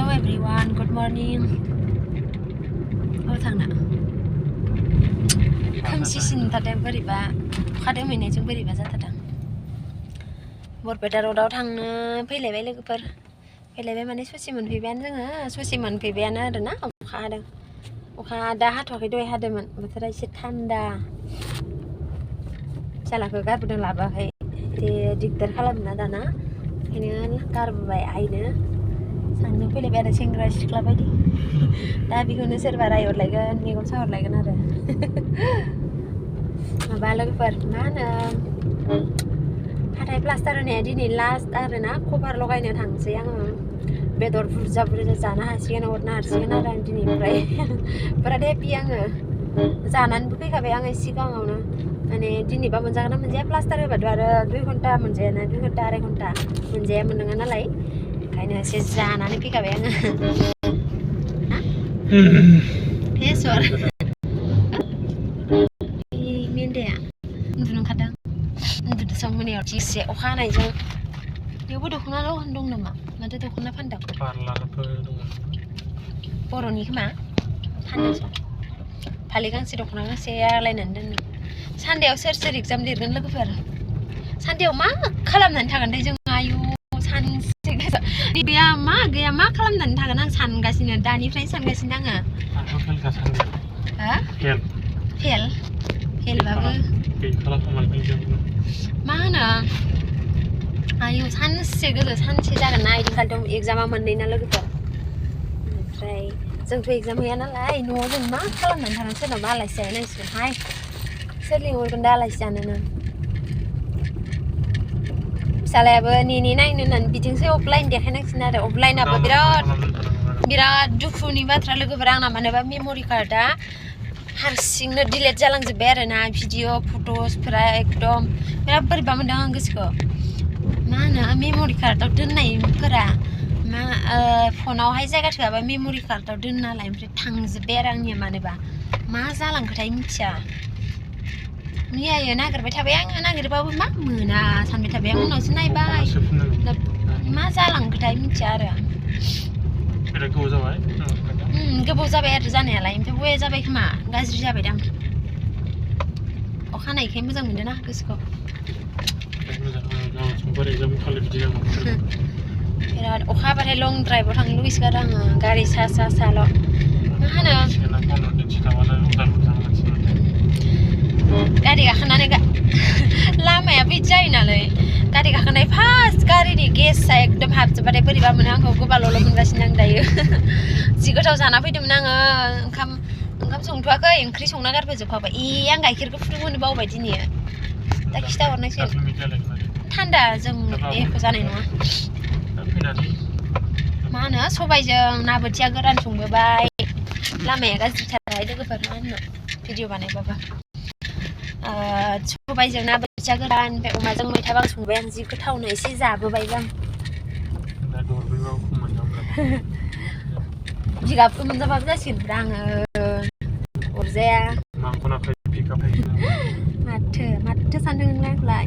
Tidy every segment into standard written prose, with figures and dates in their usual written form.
Hello everyone, good morning. थांना खोमसिसिन थादों बोरैबा अखा दोमैनायजों बोरैबा जाथारदों। बरपेटा रोडआव थांनो फैलायबाय लोगोफोर। फैलायबाय माने ससे मोनफैबायानो जोङो, ससे मोनफैबायानो आरोना। अखा हादों। अखा दा हाथ'वाखै, दहाय हादोंमोन। बोथोरा एसे थान्दा। फिसालाखौ गारबोदों लाबोआखै। एसे दिगदार खालामोना दाना। ओंखायनो गारबोबाय आइनो। साननो फैलायबाय आरो सेंग्रा सिख्ला बायदि। दा बेखौनो सोरबा रायहरलायगोन, मेगन साहरलायगोन आरो। माबा लोगोफोर मा होनो हाथाय प्लास्टार होनाया दिनै लास्ट आरोना। कभार लगायनो थांसै आङो। बेदर बुरजा बुरजा जानो हासिगोन, हरनो हासिगोन आरो आं दिनैनिफ्राय। बिराद हेपि आङो। जानानैबो फैखाबाय आङो सिगाङावनो। माने दिनैबा मोनजागोन ना मोनजाया, प्लास्टार होबाथ' आरो 2 घन्टा मोनजायाना, 2 घन्टा 2.5 घन्टा मोनजाया मोनलोङा नालाय। ओंखायनो एसे जानानै फैखाबाय आङो। फेसर मेन्दाया उन्दुनो ओंखारदों। उन्दुदों मोनायाव एसे अखा हानायजों। बेयावबो दख'ना दं नामा? माथो दख'ना फानदों? बर'नि खोमा फानदों। फालि गांसे दख'ना गांसे आलायनानै दोनदों। सानदेआव सोर सोर एग्जाम लिरगोन लोगोफोर? सानदेआव मा खालामनानै थागोन दे जों? आयु सानसे गैया मा खालामनानै थागोन आं सानगासिनो, दानिफ्रायनो सानगासिनो आङो। फेलबाबो मा होनो आयु सानसे गोदो सानसे जागोन ना। इदिन खालिथ' एग्जामा मोननै ना लोगोफोर। ओमफ्राय जोंथ' एग्जाम गैया नालाय, न'आव जों मा खालामनानै थागोन? सोरनावबा आलासि जाहैनांसिगोनहाय। सोर लिंहरगोन दा आलासि जानोनो? फिसालायाबो नेनि नायनो होननानै बिथिंसो अफलाइन देखायनांसिगोन आरो। अफलाइनाबो बिराद दुखुनि बाथ्रा लोगोफोर। आंना मानोबा मेम'रि कार्डआ हारसिंनो डिलेट जालांजोब्बाय आरोना। भिडिअ' फट'सफोरा एकदम बिराद बोरैबा मोनदों आं गोसोखौ। मा होनो मेम'रि कार्डआव दोननायफोरा फनावहाय जायगा थोआबा मेम'रि कार्डआव दोनो नालाय, ओमफ्राय थांजोब्बाय आरो आंनिया मानोबा। मा जालांखोथाय मिथिया। मैयायो नागिरबाय थाबाय आङो, नागिरबाबो मा मोना सानबाय थाबाय आं। उनावसो नायबाय मा जालांखोथाय मिथिया आरो। गोबाव जाबाय आरो जानायालाय, ओमफ्राय बया जाबाय खोमा, गाज्रि जाबायदां। अखा हानायखाय मोजां मोनदों ना गोसोखौ। बिराद अखा हाबाथाय लं ड्राइभआव थांनो लुगैसोगारो आङो, गारि साल'। मा होनो गारि गाखोनानै लामाया बिदि जायो नालाय। गारि गाखोनाय फार्स्ट गारिनि गेसआ एकदम हाबजोब्बाथाय बोरैबा मोनो आंखौ। गोबाल'ल' मोनगासिनो आं दायो। जि गोथाव जाना फैदोंमोन आङो। ओंखाम संथ'वाखै, ओंख्रि संना गारबोजोबखाबाय। आं गाइखेरखौ फुदुंहोनो बावबाय दिनै। दा खिथाहरनांसिगोन। थान्दा जों एख' जानाय नङा। मा होनो सबायजों ना बोथिया गोरान संबोबाय। लामाया गाज्रिथारहाय लोगोफोर, मा होनो भिडिअ बानायबाबो। सबायजों ना बोथिया गोरान, ओमफ्राय अमाजों मैथा बांगाल संबाय आं। जि गोथावनो एसे जाबोबायबो आं। जिगाब मोनजाबाबो जासिगोन आङो। अरजाया माथो सानदों नोंलाय आंखौलाय?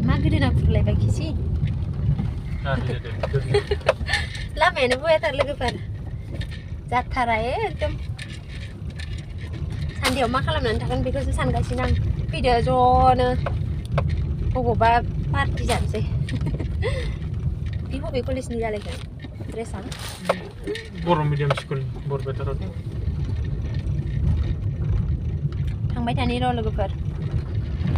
मा गोदोना फुरलायबाय खिसि? लामायानो बयाथार लोगोफोर, जाथारा एकदम। सानदेआव मा खालामनानै थागोन बेखौसो सानगासिनो आं। फैदो ज'नो बबावबा पार्टि जानोसै। बे बबे कलेजनि जालायखो ड्रेसा? बर' मिडियाम स्कुल बरपेटा रोड। थांबाय थानि र' लोगोफोर।